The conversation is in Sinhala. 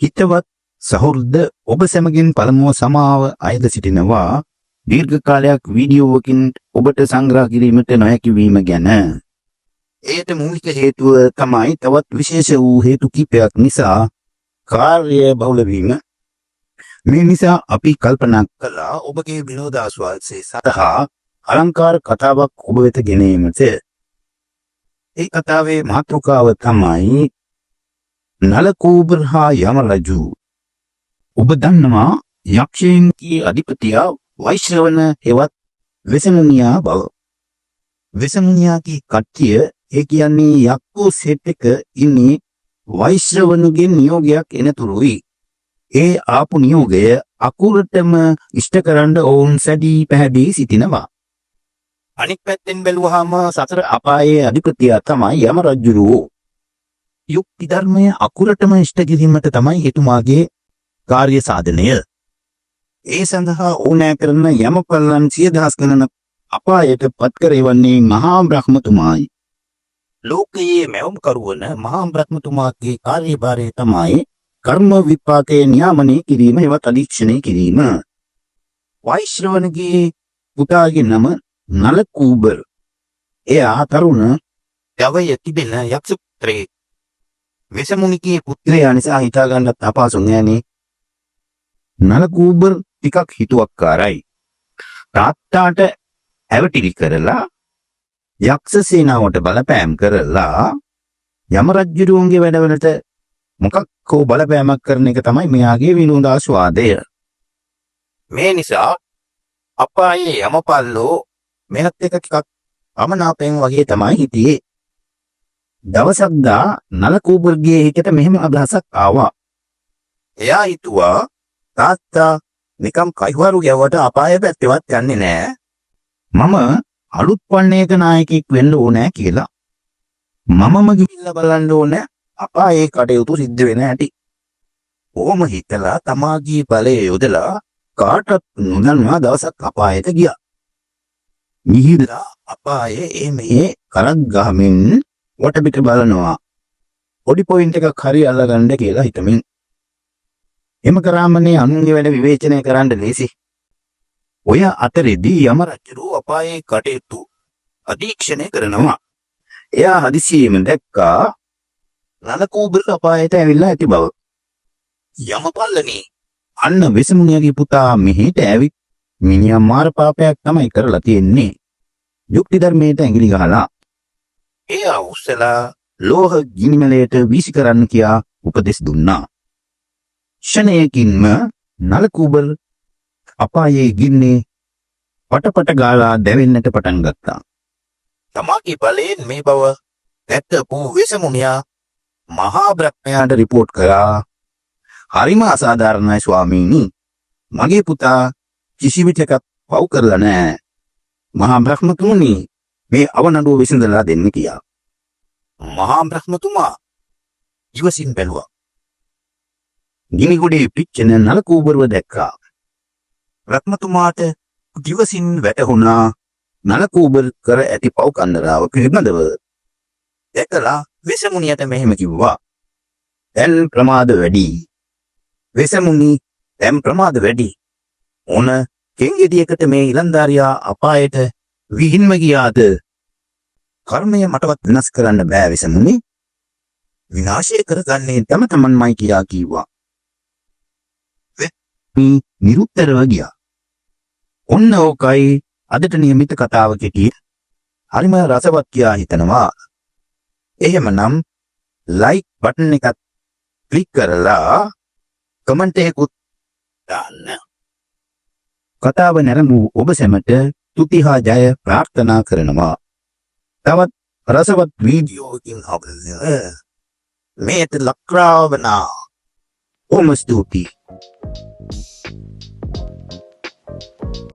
හිතවත් සහෘද ඔබ සැමගෙන් පළමුව සමාව අයද සිටිනවා, දීර්ඝ කාලයක් වීඩියෝවකින් ඔබට සංග්‍රහ කිරීමට නොහැකි වීම ගැන. එයට මූලික හේතුව තමයි තවත් විශේෂ වූ හේතු කිහිපයක් නිසා කාර්ය බහුල වීම. මේ නිසා අපි කල්පනා කළා ඔබගේ විනෝදාස්වාදය සඳහා අලංකාර කතාවක් ඔබ වෙත ගෙන ඒමට. ඒ කතාවේ මාතෘකාව තමයි නලකූබර හා යම රජු. ඔබ දන්නවා යක්ෂයන්ගේ අධිපතියා වෛශ්‍රවණ හෙවත් වෙසමුනියා බව. වෙසමුනියාගේ කට්ටිය, ඒ කියන්නේ යක්කෝ සෙට් එක ඉන්නේ වෛශ්‍රවණුගෙන් නියෝගයක් එනතුරුයි. ඒ ආපු නියෝගය අකුරටම ඉෂ්ට කරන්න ඔවුන් සැදී පැහැදී සිටිනවා. අනික් පැත්තෙන් බැලුවාම සතර අපායේ අධිපතියා තමයි යම රජුරුවෝ. යුක්ති ධර්මය අකුරටම ඉෂ්ට කිරීමට තමයි එතුමාගේ කාර්ය සාධනය. ඒ සඳහා ඕනෑ කරන යමපල්ලන් සිය දහස් ගණනක් අපායට පත් කර එවන්නේ මහා බ්‍රහ්මතුමායි. ලෝකයේ මැවුම්කරු වන මහා බ්‍රහ්මතුමාගේ කාර්යභාරය තමයි කර්ම විපාකය නියාමනය කිරීම හෙවත් අධීක්ෂණය කිරීම. වෛශ්‍රවණගේ පුතාගේ නම නලකූබර්. එයා තරුණ ගවය තිබෙන යක්ෂ පුත්‍රයෙක්. වෙසමුනිගේ පුත්‍රයා නිසා හිතා ගන්නත් අපහසු නෑනේ. නලකූබර් ටිකක් හිතුවක්කාරයි. තාත්තාට ඇවටිලි කරලා, යක්ෂ සේනාවට බලපෑම් කරලා, යම රජුරුවන්ගේ වැඩවලට මොකක් හෝ බලපෑමක් කරන එක තමයි මෙයාගේ විනෝදාස්වාදය. මේ නිසා අපායේ යමපල්ලෝ මෙයත් එක ටිකක් අමනාපයෙන් වගේ තමයි හිටියේ. දවසක් දා නලකූබර්ගේ හිතට මෙහෙම අදහසක් ආවා. එයා හිතුවා තාත්තා නිකම් කයිවාරු ගැව්වට අපාය පැත්තෙවත් යන්නේ නෑ. මම අලුත් වන්නේක නායකයෙක් වෙන්න ඕනෑ කියලා. මමම ගිහිල්ලා බලන්න ඕනෑ අපායේ කටයුතු සිද්ධ වෙන හැටි. ඔහොම හිතලා තමාගේ බලය යොදලා කාටත් නොදන්වා දවසක් අපායට ගියා. ගිහිල්ලා අපායේ ඒ මෙහෙ කරක් ගහමින් වටපිට බලනවා. පොඩි පොයින්ට් එකක් හරි අල්ලගන්න කියලා හිතමින්. එම කරාමනේ අනුන්ගේ වැඩ විවේචනය කරන්න ලේසි. ඔය අතරෙදී යම රජු අපායේ කටයුතු අධීක්ෂණය කරනවා. එයා හදිසියෙම දැක්කා නලකූබර අපායට ඇවිල්ලා ඇති බව. යමපල්ලනේ, අන්න වෙසමුනියගේ පුතා මෙහෙට ඇවිත් මිනිහා මාර පාපයක් තමයි කරලා තියෙන්නේ. යුක්ති ධර්මයට ඇඟිලි ගහලා. එයා උස්සලා ලෝහ ගිනිමලයට වීසි කරන්න කියා උපදෙස් දුන්නා. ක්ෂණයකින්ම නලකූබර් අපායේ ගින්නේ පටපට ගාලා දැවෙන්නට පටන් ගත්තා. තමාගේ බලයෙන් මේ බව දැකපු වෙසමුනියා මහා බ්‍රහ්මයාට රිපෝට් කළා. හරිම අසාධාරණයි ස්වාමීනි. මගේ පුතා කිසි විටකත් පව් කරලා නෑ. මහා බ්‍රහ්මතුමනි, මේ අවනඩුව විසඳලා දෙන්න කියා. මහා බ්‍රහ්මතුමා ඉවසින් බැලුවා. ගිනි ගොඩේ පිච්චෙන නලකූබරව දැක්කා. බ්‍රහ්මතුමාට දිවසින් වැටහුණා නලකූබර් කර ඇති පව් කන්දරාව පිළිබඳව. දැකලා වෙසමුනියට මෙහෙම කිව්වා. දැන් ප්‍රමාද වැඩි. වෙසමුනි, දැන් ප්‍රමාද වැඩි. ඕන කෙන්ගෙඩියකට මේ ඉලන්දාරියා අපායට විහින්ම ගියාද? කර්මය මටවත් වෙනස් කරන්න බෑ වෙසමුනි. විනාශය කරගන්නේ තම තමන්මයි කියා කිව්වා. මේ නිරුත්තරව ගියා. ඔන්න ඕකයි අදට නියමිත කතාව කෙටිය. හරිම රසවත් කියා හිතනවා. එහෙමනම් ලයික් බටන් එකත් ක්ලික් කරලා කමෙන්ට් එකකුත් දාන්න. කතාව නැරඹූ ඔබ සැමට තුති හා ජය ප්‍රාර්ථනා කරනවා. තවත් රසවත් වීඩියෝකින් හමුවෙමු. මේත ලක්රාවනා. බොහොම ස්තුතියි.